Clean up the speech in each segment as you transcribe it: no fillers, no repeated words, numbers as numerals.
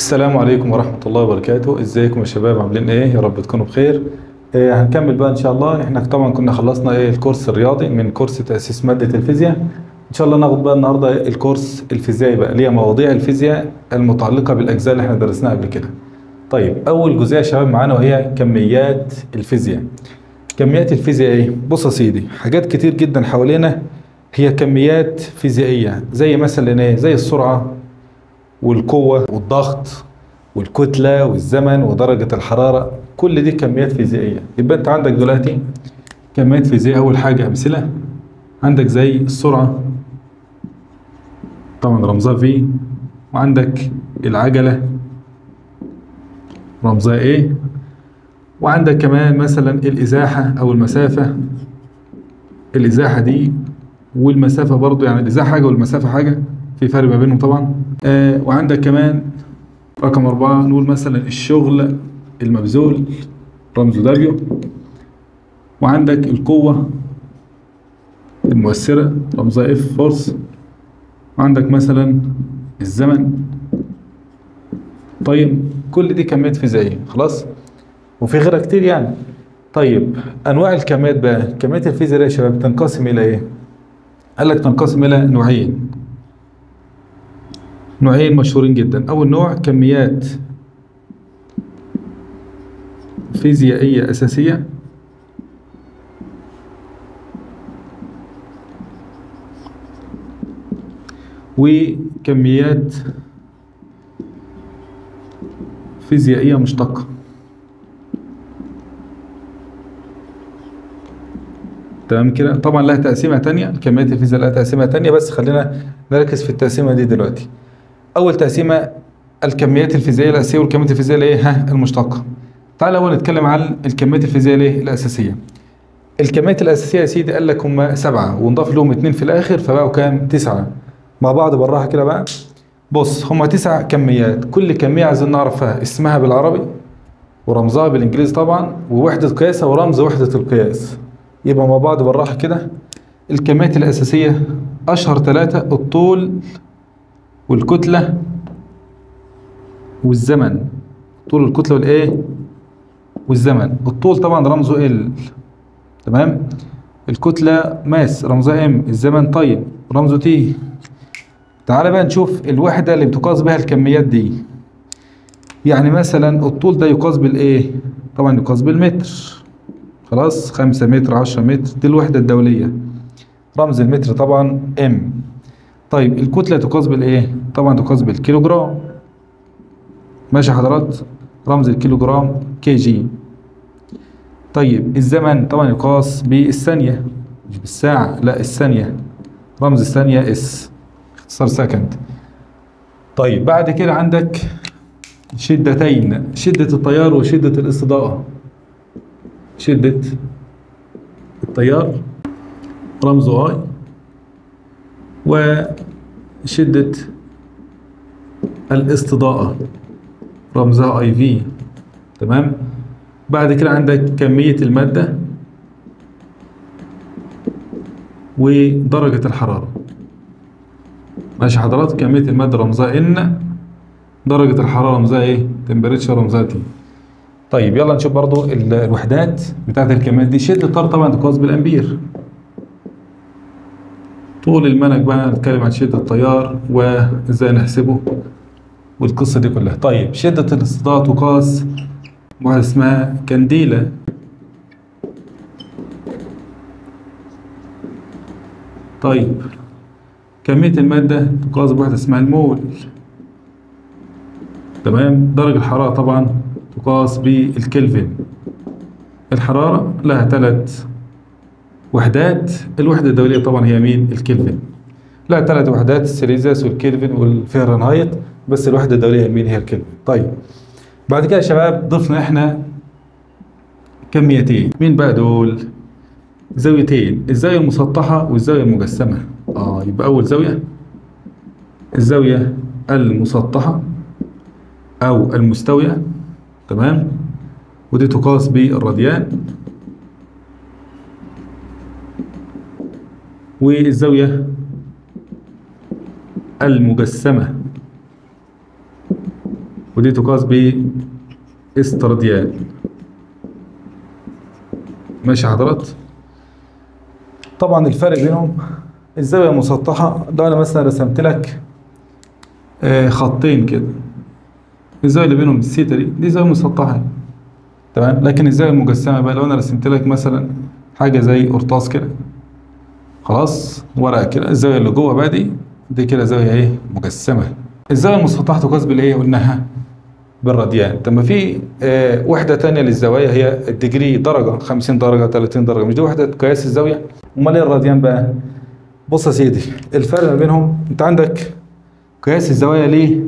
السلام عليكم ورحمة الله وبركاته. ازيكم يا شباب، عاملين ايه؟ يا رب تكونوا بخير. هنكمل بقى ان شاء الله. احنا طبعا كنا خلصنا الكورس الرياضي من كورس تأسيس مادة الفيزياء. ان شاء الله ناخد بقى النهارده الكورس الفيزيائي بقى، ليه مواضيع الفيزياء المتعلقة بالاجزاء اللي احنا درسناها قبل كده. طيب اول جزئية يا شباب معانا وهي كميات الفيزياء. كميات الفيزياء ايه؟ بص يا سيدي، حاجات كتير جدا حوالينا هي كميات فيزيائية، زي مثلا ايه؟ زي السرعة والقوة والضغط والكتلة والزمن ودرجة الحرارة، كل دي كميات فيزيائية. يبقى انت عندك دلوقتي كميات فيزيائية. أول حاجة أمثلة عندك زي السرعة طبعا رمزها V، وعندك العجلة رمزها ايه، وعندك كمان مثلا الإزاحة أو المسافة، الإزاحة دي والمسافة برضو، يعني الإزاحة حاجة والمسافة حاجة، في فرق ما بينهم طبعا. وعندك كمان رقم 4 نقول مثلا الشغل المبذول رمزه W، وعندك القوة المؤثرة رمزها F force، وعندك مثلا الزمن. طيب كل دي كميات فيزيائية خلاص، وفي غيرها كتير يعني. طيب أنواع الكميات بقى، كميات الفيزياء يا شباب تنقسم إلى إيه؟ قال لك تنقسم إلى نوعين، نوعين مشهورين جدا. أول نوع كميات فيزيائية أساسية، وكميات فيزيائية مشتقة. تمام كده؟ طبعا لها تقسيمة تانية، كميات الفيزياء لها تقسيمة تانية، بس خلينا نركز في التقسيمة دي دلوقتي. أول تقسيمة الكميات الفيزيائية الأساسية والكميات الفيزيائية الإيه؟ المشتقة. تعال أول نتكلم عن الكميات الفيزيائية الإيه؟ الأساسية. الكميات الأساسية يا سيدي قال لك هم 7 ونضاف لهم 2 في الآخر فبقوا كام؟ 9. مع بعض بالراحة كده بقى. بص هم 9 كميات، كل كمية عايزين نعرفها اسمها بالعربي ورمزها بالإنجليزي طبعا، ووحدة قياسها ورمز وحدة القياس. يبقى مع بعض بالراحة كده. الكميات الأساسية أشهر 3: الطول والكتلة والزمن. طول الكتلة والإيه؟ والزمن. الطول طبعا رمزه L، تمام؟ الكتلة mass رمزها M، الزمن طيب رمزه T. تعالى بقى نشوف الوحدة اللي بتقاس بها الكميات دي. يعني مثلا الطول ده يقاس بالإيه؟ طبعا يقاس بالمتر، خلاص، 5 متر 10 متر، دي الوحدة الدولية. رمز المتر طبعا M. طيب الكتلة تقاس بالإيه؟ طبعا تقاس بالكيلوجرام، ماشي حضرات؟ رمز الكيلوجرام kg. طيب الزمن طبعا يقاس بالثانية، مش بالساعة، لا الثانية، رمز الثانية S، اختصار second. طيب بعد كده عندك شدتين، شدة التيار وشدة الاستضاءة. شدة التيار رمزه I، وشدة الاستضاءة رمزها IV، تمام؟ بعد كده عندك كمية المادة ودرجة الحرارة، ماشي حضرات؟ كمية المادة رمزها N، درجة الحرارة رمزها ايه؟ temperature رمزها T. طيب يلا نشوف برضو الوحدات بتاعت الكميات دي. شدة التيار طبعا تقاس بالامبير. طول المنهج بقى نتكلم عن شدة التيار وازاي نحسبه والقصة دي كلها. طيب شدة الاستضاءة تقاس بوحدة اسمها كانديلا. طيب كمية المادة تقاس بوحدة اسمها المول، تمام؟ درجة الحرارة طبعا تقاس بالكلفن. الحرارة لها 3 وحدات، الوحدة الدولية طبعا هي مين؟ الكلفن. لها 3 وحدات، السيليزيوس والكلفن والفهرنهايت، بس الوحدة الدولية مين؟ هي الكلفن. طيب بعد كده يا شباب ضفنا احنا كميتين، مين بقى دول؟ زاويتين، الزاوية المسطحة والزاوية المجسمة. يبقى أول زاوية الزاوية المسطحة أو المستوية، تمام؟ ودي تقاس بالراديان. والزاوية المجسمة ودي تقاس باستراديان. ماشي حضرات؟ طبعا الفرق بينهم الزاوية المسطحة، لو انا مثلا رسمت لك خطين كده، الزاوية اللي بينهم السيتا دي زاوية مسطحة، تمام. لكن الزاوية المجسمة بقى لو انا رسمت لك مثلا حاجة زي قرطاس كده، خلاص، ورقة كده، الزاوية اللي جوه بقى دي كده زاوية ايه؟ مجسمة. الزاوية المسطحة تقاس بالايه؟ قلناها بالراديان. طب ما في وحدة تانية للزوايا هي ال degree، درجة، 50 درجة، 30 درجة، مش دي وحدة قياس الزاوية؟ امال ايه الراديان بقى؟ بص يا سيدي، الفرق ما بينهم، انت عندك قياس الزوايا ليه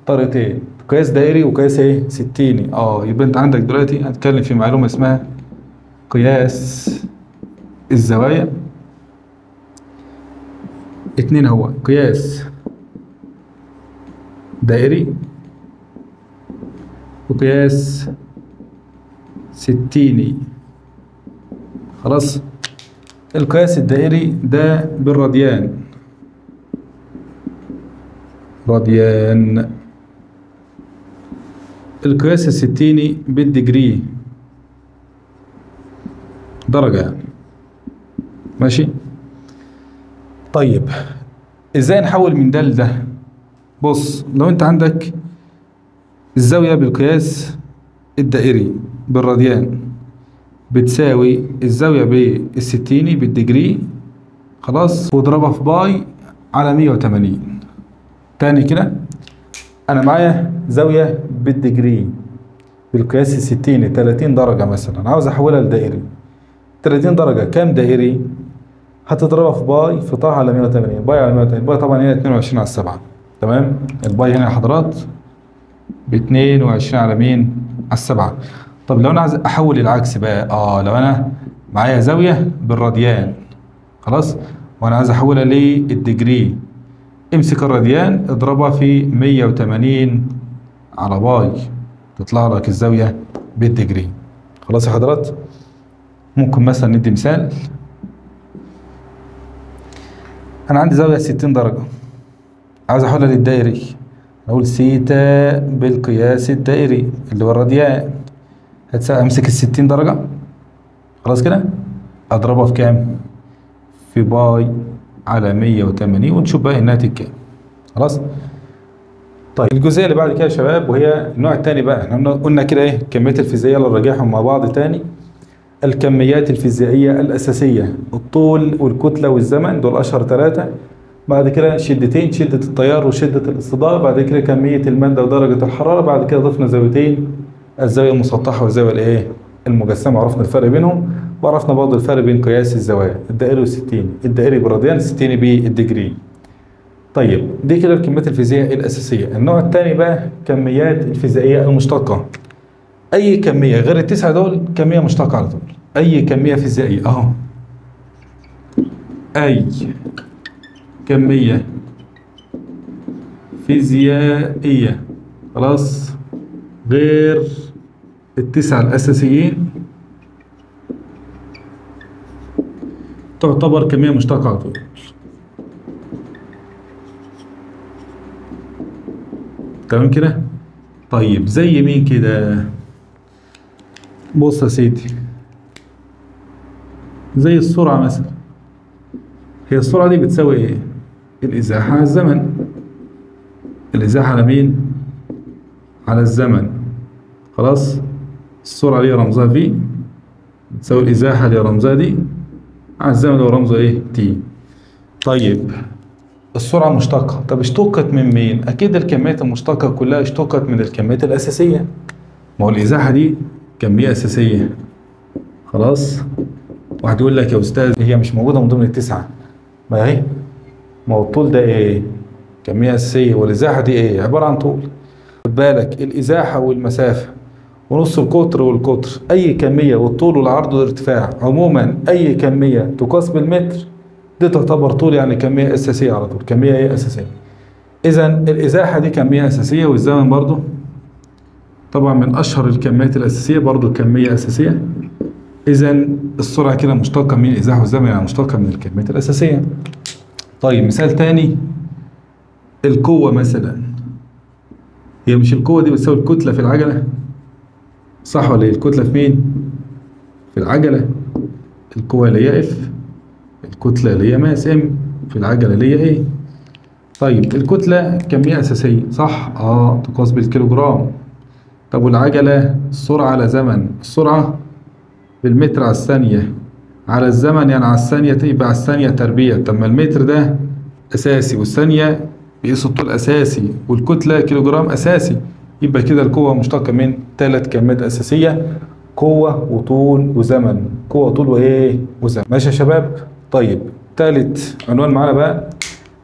طريقتين، قياس دائري وقياس ايه؟ ستيني. يبقى انت عندك دلوقتي هنتكلم في معلومة اسمها قياس الزوايا. اتنين، هو قياس دائري وقياس ستيني. خلاص، القياس الدائري ده بالراديان، راديان. القياس الستيني بال degree، درجة يعني. ماشي. طيب ازاي نحول من ده لده؟ بص، لو انت عندك الزاوية بالقياس الدائري بالراديان بتساوي الزاوية بالستيني بال degree، خلاص، واضربها في pi على 180. تاني كده، انا معايا زاوية بال degree بالقياس الستيني 30 درجة مثلا، عاوز احولها لدائري. 30 درجة كام دائري؟ هتضربها في pi في طه على 180، pi على 180، pi طبعا هنا 22 على 7، تمام؟ ال pi هنا يا حضرات ب 22 على مين؟ على 7. طب لو انا عايز احول العكس بقى، لو انا معايا زاوية بالراديان، خلاص، وانا عايز احولها لل degree، امسك الراديان اضربها في 180 على pi، تطلع لك الزاوية بال degree. خلاص يا حضرات؟ ممكن مثلا ندي مثال. انا عندي زاوية 60 درجة، عاوز احولها للدائري، اقول سيتا بالقياس الدائري اللي هو الراديان، امسك ال 60 درجة، خلاص كده، اضربها في كام؟ في pi على 180، ونشوف بقى الناتج كام. خلاص. طيب الجزئية اللي بعد كده يا شباب، وهي النوع الثاني بقى، احنا قلنا كده ايه؟ الكميات الفيزيائية، اللي نراجعهم مع بعض تاني. الكميات الفيزيائية الأساسية، الطول والكتلة والزمن، دول أشهر ثلاثة. بعد كده شدتين، شدة التيار وشدة الاصطدام. بعد كده كمية المادة ودرجة الحرارة. بعد كده ضفنا زاويتين، الزاوية المسطحة والزاوية الايه؟ المجسمة، عرفنا الفرق بينهم، وعرفنا برضه الفرق بين قياس الزوايا، الدائري والستيني، الدائري بالراديان، الستيني بال degree. طيب دي كده الكميات الفيزيائية الأساسية. النوع الثاني بقى كميات الفيزيائية المشتقة. أي كمية غير التسعة دول كمية مشتقة على طول، أي كمية فيزيائية أهو، أي كمية فيزيائية، خلاص، غير التسعة الأساسيين تعتبر كمية مشتقة على طول. تمام كده؟ طيب زي مين كده؟ بص يا سيدي، زي السرعة مثلا. هي السرعة دي بتساوي ايه؟ الإزاحة على الزمن. الإزاحة على مين؟ على الزمن. خلاص، السرعة دي رمزها V بتساوي الإزاحة اللي رمزها دي على الزمن اللي هو رمزه ايه؟ T. طيب السرعة مشتقة، طب اشتقت من مين؟ أكيد الكميات المشتقة كلها اشتقت من الكميات الأساسية. ما هو الإزاحة دي كمية أساسية. خلاص؟ واحد يقول لك يا أستاذ هي مش موجودة من ضمن التسعة. ما هي؟ ما هو الطول ده إيه؟ كمية أساسية، والإزاحة دي إيه؟ عبارة عن طول. خد بالك، الإزاحة والمسافة ونص القطر والقطر، أي كمية، والطول والعرض والارتفاع، عموما أي كمية تقاس بالمتر دي تعتبر طول، يعني كمية أساسية على طول، كمية إيه؟ أساسية. إذا الإزاحة دي كمية أساسية، والزمن برضو طبعا من أشهر الكميات الأساسية، برضو كمية أساسية. إذا السرعة كده مشتقة من الإزاحة والزمن، يعني مشتقة من الكميات الأساسية. طيب مثال تاني، القوة مثلا. هي مش القوة دي بتساوي الكتلة في العجلة؟ صح ولا ايه؟ الكتلة في مين؟ في العجلة. القوة اللي هي F، الكتلة اللي هي mass M، في العجلة اللي هي A. طيب الكتلة كمية أساسية صح؟ تقاس بالكيلوجرام. طب والعجلة السرعة على زمن، السرعة بالمتر على الثانية على الزمن، يعني على الثانية تبقى على الثانية تربيع. طب ما المتر ده أساسي والثانية بيقيس الطول أساسي والكتلة كيلوجرام أساسي، يبقى كده القوة مشتقة من 3 كميات أساسية، قوة وطول وزمن، قوة وطول وإيه؟ وزمن. ماشي يا شباب؟ طيب تالت عنوان معانا بقى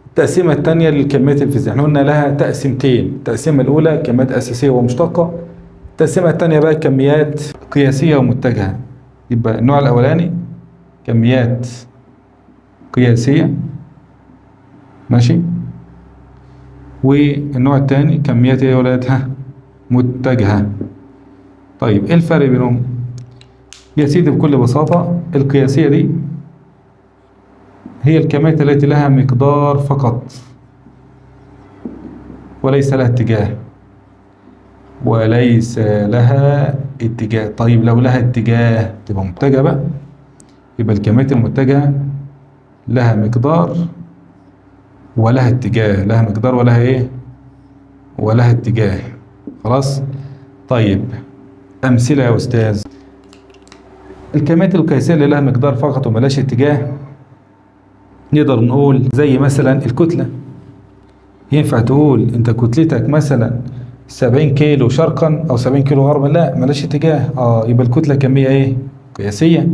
التقسيمة الثانية للكميات الفيزيائية. احنا قلنا لها تقسيمتين، التقسيمة الأولى كميات أساسية ومشتقة، التقسيمة الثانية بقى كميات قياسية ومتجهة. يبقى النوع الأولاني كميات قياسية، ماشي، والنوع الثاني كميات ايه يا ولاد؟ متجهة. طيب ايه الفرق بينهم؟ يا سيدي بكل بساطة القياسية دي هي الكميات التي لها مقدار فقط وليس لها اتجاه، وليس لها اتجاه. طيب لو لها اتجاه تبقى متجهة بقى، يبقى الكميات المتجهة لها مقدار ولها اتجاه، لها مقدار ولها ايه؟ ولها اتجاه. خلاص؟ طيب أمثلة يا أستاذ. الكميات القياسية اللي لها مقدار فقط وملاش اتجاه نقدر نقول زي مثلا الكتلة. ينفع تقول انت كتلتك مثلا 70 كيلو شرقا او 70 كيلو غربا؟ لا، ملاش اتجاه. يبقى الكتلة كمية ايه؟ قياسية.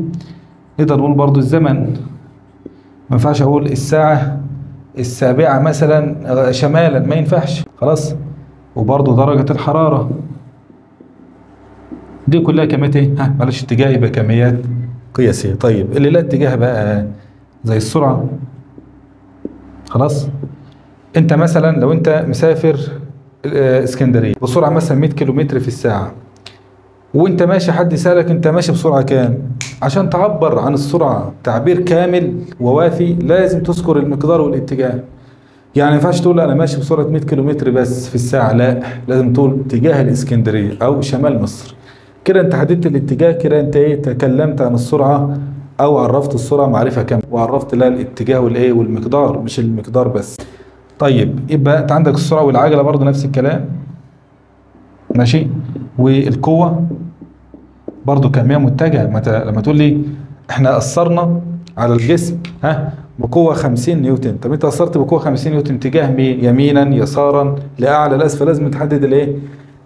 نقدر نقول برضو الزمن، ما ينفعش اقول الساعة 7 مثلا شمالا، ما ينفعش. خلاص؟ وبرضو درجة الحرارة، دي كلها كميات ايه؟ ملاش اتجاه، يبقى كميات قياسية. طيب اللي لا اتجاه بقى زي السرعة. خلاص؟ انت مثلا لو انت مسافر اسكندرية بسرعة مثلا 100 كيلومتر في الساعة، وانت ماشي حد سألك انت ماشي بسرعة كام، عشان تعبر عن السرعة تعبير كامل ووافي لازم تذكر المقدار والاتجاه. يعني ما ينفعش تقول انا ماشي بسرعة 100 كيلومتر بس في الساعة، لا، لازم تقول اتجاه الاسكندرية او شمال مصر. كده انت حددت الاتجاه، كده انت ايه؟ تكلمت عن السرعة او عرفت السرعة معرفة كاملة، وعرفت لها الاتجاه والايه؟ والمقدار، مش المقدار بس. طيب يبقى انت عندك السرعة والعجلة برضو نفس الكلام، ماشي، والقوه برضو كمية متجهة. لما تقول لي احنا اثرنا على الجسم بقوة 50 نيوتن، طب انت اثرت بقوة 50 نيوتن تجاه مين؟ يمينا، يسارا، لاعلى، لاسفل، لازم تحدد الايه؟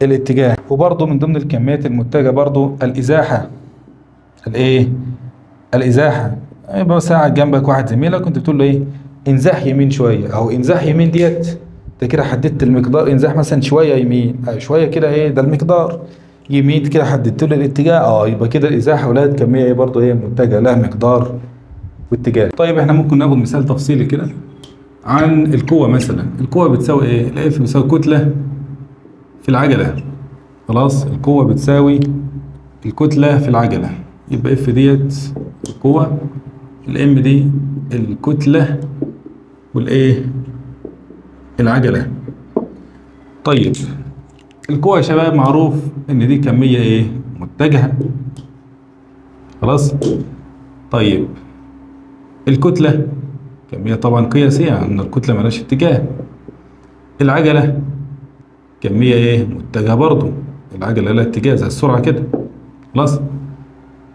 الاتجاه. وبرضو من ضمن الكميات المتجهه برضو الازاحه. الايه؟ الازاحه. يبقى مثلا قاعد جنبك واحد زميلك كنت بتقول له ايه؟ انزاح يمين شوية، او انزاح يمين ديت انت كده حددت المقدار، انزاح مثلا شوية يمين، شوية كده ايه؟ ده المقدار. يمين كده حددت له الاتجاه، يبقى كده الازاحه ولها كمية ايه برضه؟ ايه؟ متجهة، لها مقدار واتجاه. طيب احنا ممكن ناخد مثال تفصيلي كده عن القوة مثلا. القوة بتساوي ايه؟ ال F بتساوي كتلة في العجلة. خلاص؟ القوة بتساوي الكتلة في العجلة، يبقى F ديت القوة، ال M دي الكتلة، والايه؟ العجلة. طيب القوة يا شباب معروف ان دي كمية ايه؟ متجهة. خلاص؟ طيب الكتلة كمية طبعا قياسية، ان الكتلة مالهاش اتجاه. العجلة كمية ايه؟ متجهة برضو، العجلة لها اتجاه زي السرعة كده. خلاص؟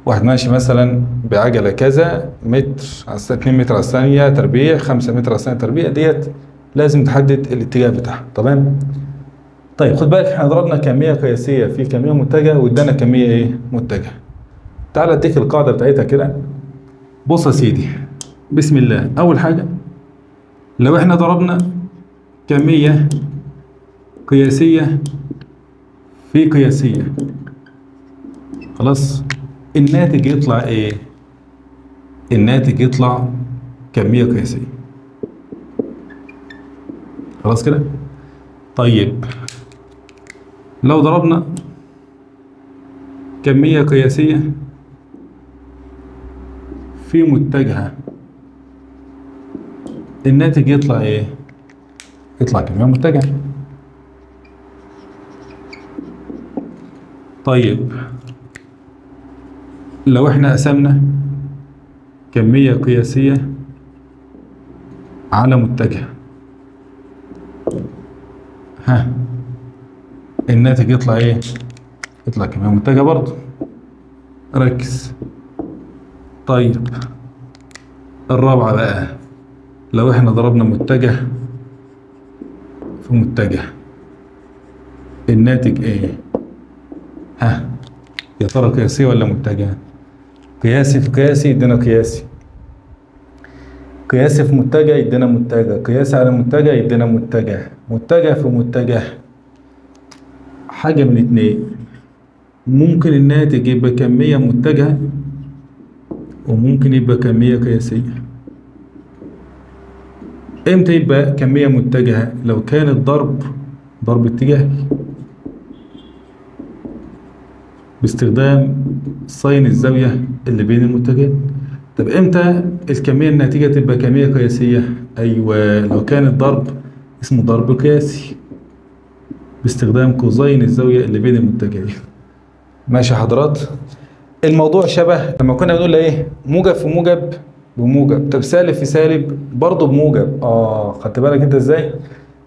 واحد ماشي مثلا بعجلة كذا متر على 2 متر على الثانية تربيع، 5 متر على الثانية تربيع، ديت لازم تحدد الاتجاه بتاعها. تمام؟ طيب خد بالك احنا ضربنا كمية قياسية في كمية متجهة وادانا كمية ايه؟ متجهة. تعالى اديك القاعدة بتاعتها كده. بص يا سيدي، بسم الله. أول حاجة لو احنا ضربنا كمية قياسية في قياسية، خلاص، الناتج يطلع ايه؟ الناتج يطلع كمية قياسية. خلاص كده؟ طيب لو ضربنا كمية قياسية في متجهة، الناتج يطلع ايه؟ يطلع كمية متجهة. طيب لو احنا قسمنا كمية قياسية على متجه، ها الناتج يطلع ايه؟ يطلع كمية متجهة برضه. ركز. طيب الرابعة بقى، لو احنا ضربنا متجه في متجه، الناتج ايه؟ ها يا ترى قياسية ولا متجهة؟ قياسي في قياسي يدينا قياسي، قياسي في متجه يدينا متجه، قياسي على متجه يدينا متجه، متجه في متجه. حاجة من اتنين، ممكن الناتج يبقى كمية متجهة وممكن يبقى كمية قياسية. امتى يبقى كمية متجهة؟ لو كان الضرب ضرب اتجاهي باستخدام sine الزاوية اللي بين المتجهين. طب امتى الكمية الناتجة تبقى كمية قياسية؟ ايوه لو كان الضرب اسمه ضرب قياسي باستخدام cosine الزاوية اللي بين المتجهين. ماشي يا حضرات؟ الموضوع شبه لما كنا بنقول ايه؟ موجب في موجب بموجب، طب سالب في سالب برضه بموجب. خدت بالك انت ازاي؟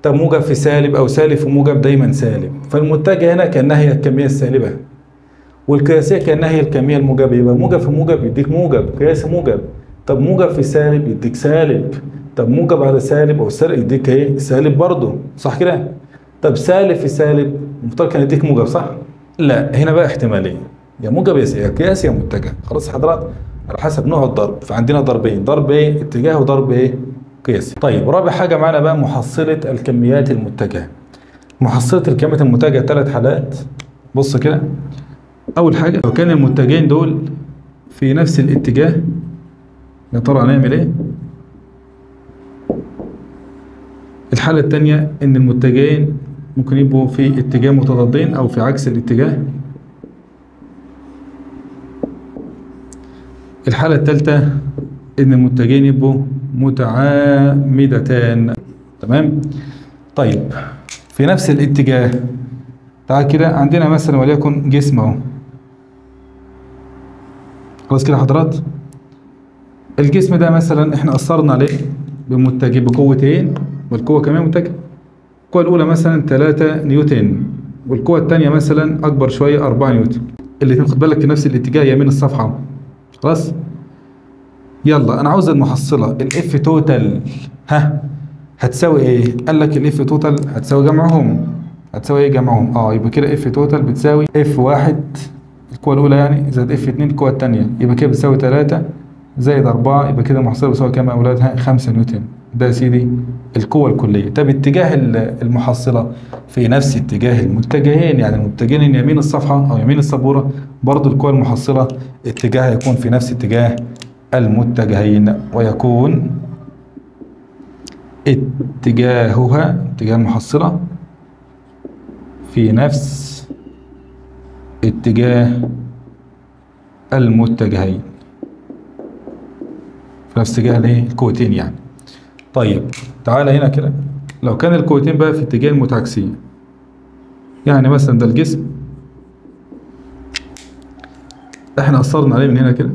طب موجب في سالب او سالب في موجب دايما سالب، فالمتجه هنا كانها هي الكمية السالبة والقياسية كانها هي الكمية الموجبة، يبقى موجب في موجب يديك موجب، قياسي موجب. طب موجب في سالب يديك سالب، طب موجب على سالب او سالب يديك ايه؟ سالب برضه، صح كده؟ طب سالب في سالب المفترض كان يديك موجب، صح؟ لا، هنا بقى احتمالية، يا موجب يا قياسي يا متجه. خلاص حضرات على حسب نوع الضرب، فعندنا ضربين، ضرب ايه؟ اتجاه وضرب ايه؟ قياسي. طيب رابع حاجة معانا بقى محصلة الكميات المتجهة. محصلة الكميات المتجهة 3 حالات. بص كده، أول حاجة لو كان المتجهين دول في نفس الاتجاه، يا ترى هنعمل ايه؟ الحالة الثانية إن المتجهين ممكن يبقوا في اتجاه متضادين أو في عكس الاتجاه. الحالة الثالثة إن المتجهين يبقوا متعامدتان. تمام؟ طيب في نفس الاتجاه، تعال كده عندنا مثلا وليكن جسم اهو. خلاص كده حضرات؟ الجسم ده مثلا احنا أثرنا عليه بمتجه بقوتين، والقوة كمان متجهة. القوة الأولى مثلا 3 نيوتن، والقوة الثانية مثلا أكبر شوية 4 نيوتن. الاتنين خد بالك في نفس الاتجاه يمين الصفحة. خلاص؟ يلا أنا عاوز المحصلة ال F total، ها هتساوي إيه؟ قال لك ال F total هتساوي جمعهم. هتساوي إيه جمعهم؟ يبقى كده F total بتساوي F 1 القوة الأولى يعني زائد F 2 القوة الثانية، يبقى كده بتساوي 3 زائد 4، يبقى كده المحصلة بتساوي كام يا أولاد؟ ها 5 نيوتن. ده يا سيدي القوة الكلية. طب اتجاه المحصلة في نفس اتجاه المتجهين، يعني المتجهين يمين الصفحة أو يمين السبورة، برضو القوة المحصلة اتجاهها يكون في نفس اتجاه المتجهين، ويكون اتجاهها اتجاه المحصلة في نفس اتجاه المتجهين، في نفس اتجاه الايه؟ القوتين يعني. طيب تعالى هنا كده، لو كان القوتين بقى في اتجاه متعاكسين، يعني مثلا ده الجسم احنا اثرنا عليه من هنا كده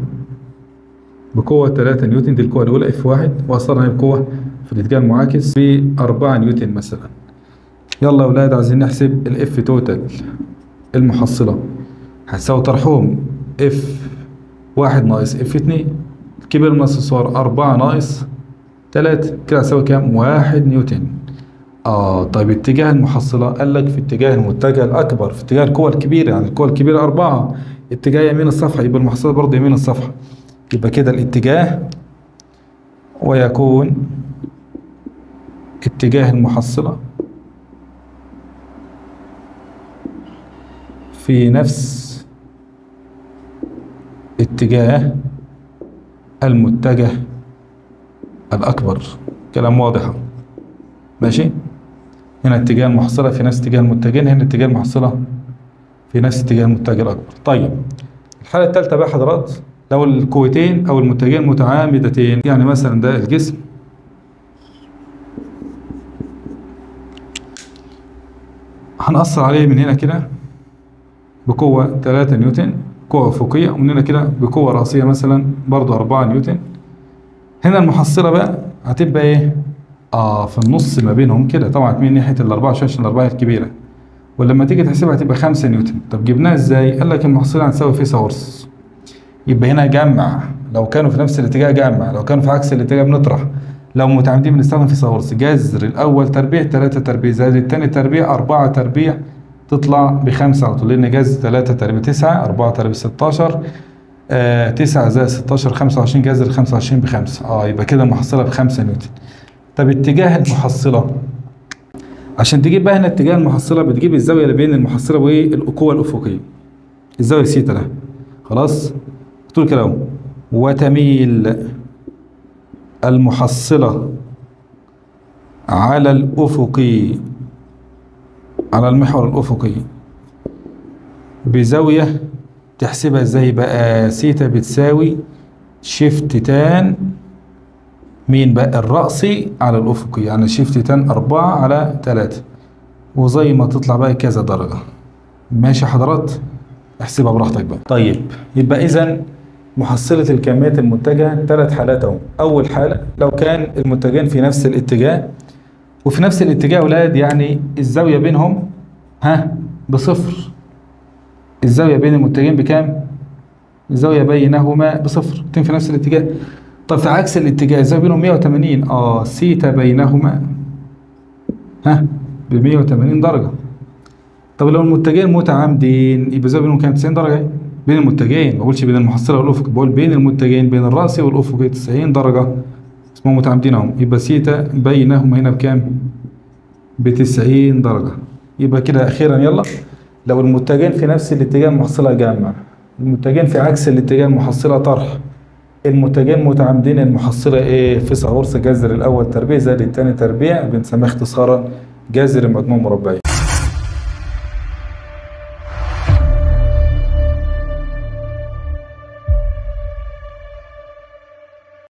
بقوة 3 نيوتن، دي القوة الأولى F 1، وأثرنا عليه بقوة في الاتجاه المعاكس ب 4 نيوتن مثلا. يلا يا أولاد عايزين نحسب ال F total المحصلة، هتساوي طرحهم F 1 ناقص F 2، الكبير ناقص الصغير 4 ناقص 3، كده هتساوي كام؟ 1 نيوتن. طيب اتجاه المحصلة قال لك في اتجاه المتجه الأكبر، في اتجاه القوة الكبيرة، يعني القوة الكبيرة 4، اتجاه يمين الصفحة، يبقى المحصلة برضه يمين الصفحة، يبقى كده الاتجاه ويكون اتجاه المحصلة في نفس اتجاه المتجه الأكبر. كلام واضح؟ ماشي؟ هنا اتجاه المحصلة في نفس اتجاه المتجهين، هنا اتجاه المحصلة في نفس اتجاه المتجه الأكبر. طيب الحالة الثالثة بقى حضرات، لو القوتين أو المتجهين متعامدتين، يعني مثلا ده الجسم هنأثر عليه من هنا كده بقوة 3 نيوتن قوة أفقية، ومن هنا كده بقوة رأسية مثلا برضو 4 نيوتن. هنا المحصلة بقى هتبقى ايه؟ في النص ما بينهم كده، طبعا تميل ناحية الأربعة عشان الأربعة الكبيرة، ولما تيجي تحسبها هتبقى 5 نيوتن. طب جبناها ازاي؟ قال لك المحصلة هتساوي فيثاغورس. يبقى هنا جمع، لو كانوا في نفس الاتجاه جمع، لو كانوا في عكس الاتجاه بنطرح، لو متعامدين بنستخدم فيثاغورس. جذر الأول تربيع 3 تربيع زائد الثاني تربيع 4 تربيع تطلع ب5 على طول، لأن جذر 3 تربيع 9 4 تربيع 16 9 زائد 16 25، جذر 25 ب5. يبقى كده المحصلة ب5 نيوتن. طب اتجاه المحصلة، عشان تجيب بقى هنا اتجاه المحصلة بتجيب الزاوية اللي بين المحصلة والقوة الأفقية، الزاوية سيتا ده. خلاص؟ تقول كده اهو، وتميل المحصلة على الأفقي، على المحور الأفقي بزاوية تحسبها ازاي بقى؟ سيتا بتساوي shift tan مين بقى؟ الرأسي على الأفقي، يعني shift tan 4 على 3، وزي ما تطلع بقى كذا درجة. ماشي حضرات؟ احسبها براحتك بقى. طيب يبقى إذا محصلة الكميات المنتجة 3 حالات اهو. أول حالة لو كان المنتجين في نفس الاتجاه، وفي نفس الاتجاه يا ولاد يعني الزاوية بينهم بصفر. الزاوية بين المنتجين بكام؟ الزاوية بينهما بصفر، الاتنين في نفس الاتجاه. طب في عكس الاتجاه الزاوية بينهم 180، سيتا بينهما ب 180 درجة. طب لو المتجهين متعامدين يبقى الزاوية بينهم كام؟ 90 درجة. بين المتجهين، ما بقولش بين المحصلة والأفق، بقول بين المتجهين، بين الرأسي والأفقي 90 درجة، اسمهم متعامدين اهم. يبقى سيتا بينهما هنا بكام؟ ب 90 درجة. يبقى كده أخيرا يلا، لو المتجهين في نفس الاتجاه المحصلة جمع، المتجهين في عكس الاتجاه المحصلة طرح، المتجهين متعامدين المحصلة ايه؟ فيثاغورس جذر الأول تربيع زائد الثاني تربيع، بنسميها اختصارا جذر مجموع مربعين.